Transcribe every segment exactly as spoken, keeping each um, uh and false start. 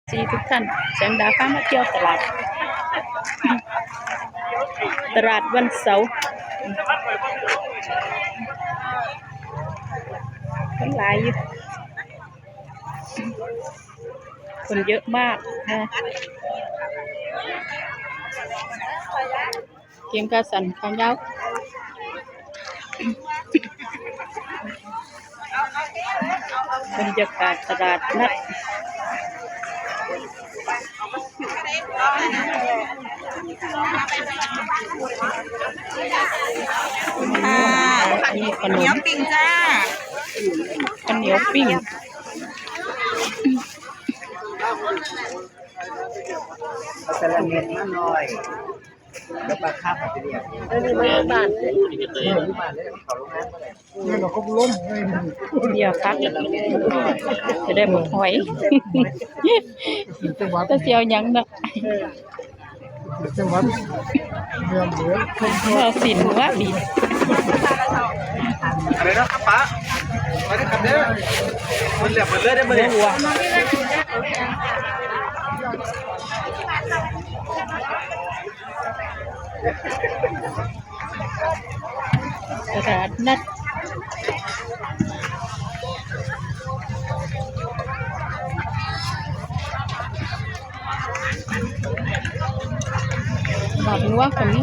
ซีทุกท่าน แสงดาวพามาเที่ยวตลาด ตลาดวันเสาร์ คนหลายอยู่ คนเยอะมากนะ เกงขาสั้นขายาว บรรยากาศตลาดนัด ค่ะ มีขนม เหนียวปิ้งจ้า ข้าวเหนียวปิ้ง เอาสลัดเม็ดมาหน่อย แล้วปลาคาบผัดกะเหรี่ยง เออ มาบ้าน เออ อยู่บ้านเลย เขาลงน้ำเมื่อไหร่ เดี๋ยวครับ จะได้หมกหอย จังหวัด แต่เสียวหยังเนาะ จังหวัด เมืองเหนือ เมืองสินว่าดี อะไรนะครับป้า มาได้ครับเด้อ มันเหลือหมดเลยได้ไหมเนี่ย ตลาดนัด บาดนัวก็มี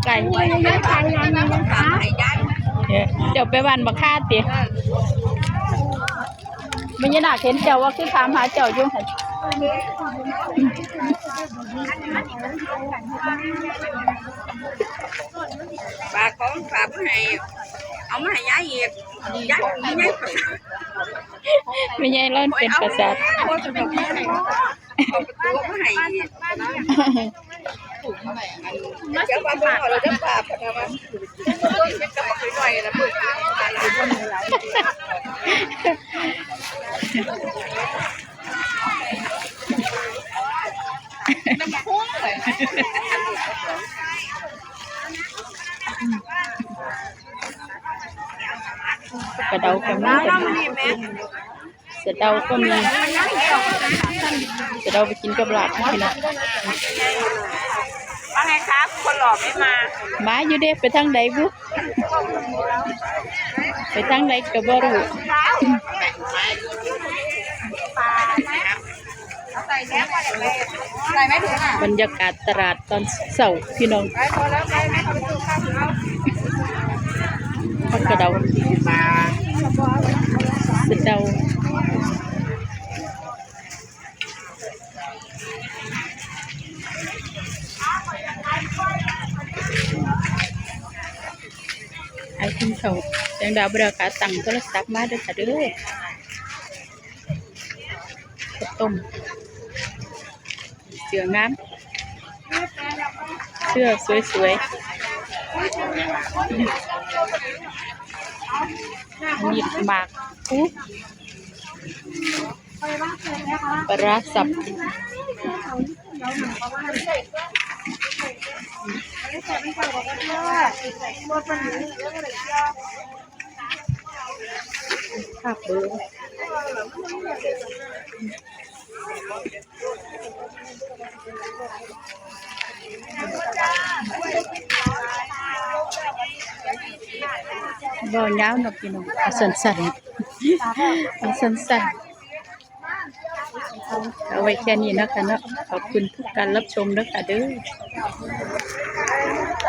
ไก่ เดี๋ยว เดี๋ยวไปบ้านบักค่าติ แม่ยายนาคเห็นเจ้าว่าคือถามหาเจ้าอยู่หั่น ฝากของฝากมาให้ เอามาให้ยายอีก ยาย ยาย แม่ยายเราเป็นประสาท เอาประตูมาให้อีก เจ้าว่าบ่เอาแล้วเจ้าว่าพะนะว่า กระเดาก็มี สะเดาก็มี สะเดาไปกินกับลาบพี่น้อง ว่าไงครับ คนหล่อไม่มา มาอยู่เด้ ไปทางใดบุ ไปทางใดก็บ่รู้ ใส่ไหมถุงอ่ะ บรรยากาศตลาดตอนเช้าพี่น้อง ไปพอแล้ว ไปไหม ผักกระเดา สะเดา ไอ้กินข้าว แสงดาวบ่ได้เอาขาตั้งโทรศัพท์มาเด้อค่ะเด้อ ข้าวต้ม เสื้องาม เสื้อสวยๆ มีดหมาก อู้ ปลาร้าสับ ภาพเบลอ บ่ยาวเนาะพี่น้อง เอาสั้นๆ เอาสั้นๆ เอาไว้แค่นี้นะคะเนาะ ขอบคุณทุกการรับชมนะคะเด้อ ข